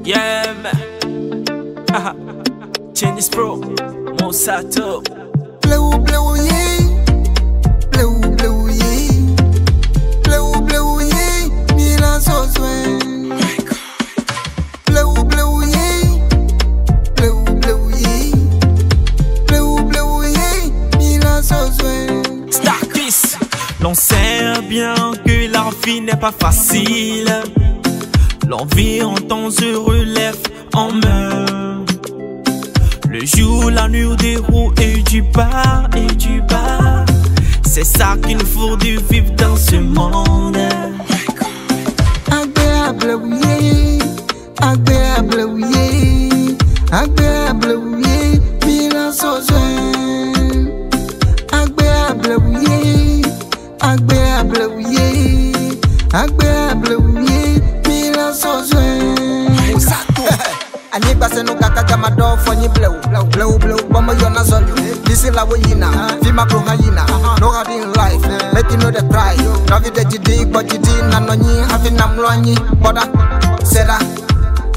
Yeah, man. Chinese Pro, Mosato. Bleu, bleu, yeah. Bleu, bleu, yeah. Bleu, bleu, yeah. Mila sozwe. Bleu, bleu, yeah. Bleu, bleu, yeah. Bleu, bleu, yeah. Mila sozwe. Starkis. L'on sait bien que la vie n'est pas facile. L'envie en temps se relève, on meurt. Le jour, la nuit, des roues et du bas, et du bas. C'est ça qu'il nous faut de vivre dans ce monde. Agbe yeah. Agbe yeah. Agbe yeah. Mila sozwe. Agbe yeah. Agbe yeah. Agbe yeah. Mila sozwe. Anyigba senu kaka gama dɔ fɔ nyi blewu blewu blewu bɔmɔ yɔ na zɔli disi la wo yina fima klo hã yina no hard in life make you no dey cry nɔvi de dzidi gbɔ dzidi nanɔ nyi hafi na mlɔ anyi kpɔɖa se ɖa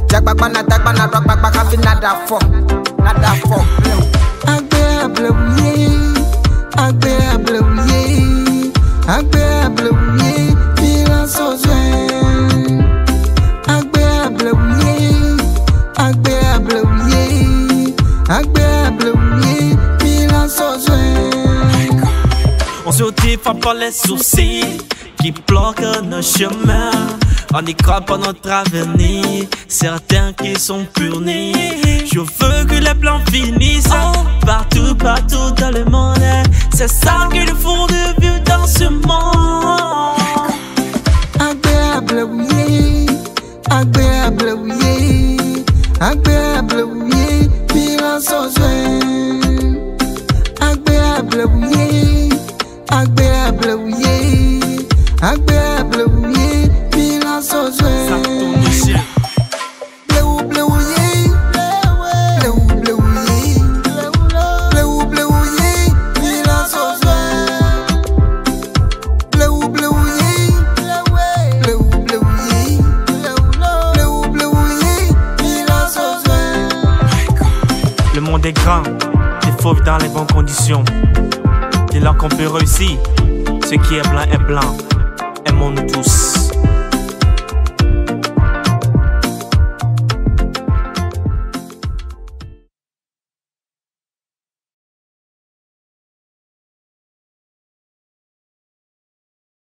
dzagbagba na dagba na ɖɔ gbagba hafi na da fɔ na da fɔ blewu. Agbe ablewu ye agbe ablewu ye agbe ablewu ye mi la sɔsɔe. Agbe ablewu ye agbe ablewu ye agbe ablewu ye mi la sɔsɔe. On se défend par les soucis qui bloquent nos chemins. On n'y croit pas notre avenir, certains qui sont punis. Je veux que les plans finissent partout, partout dans le monde. C'est ça qu'il faut de vivre dans ce monde. Agbe ablewu ye agbe ablewu ye agbe ablewu ye mi la sɔsɔe. Agbe ablewu ye agbe ablewu ye agbe ablewu ye mi la sɔsɔe. Ça tourne ici. Blewu blewu ye blewu blewu ye blewu blewu ye mi la sɔsɔe. Blewu blewu ye blewu blewu ye blewu blewu ye mi la sɔsɔe. Le monde est grand, il faut vivre dans les bonnes conditions. Dès lors qu'on peut réussir, ce qui est blanc est blanc. Aimons-nous tous.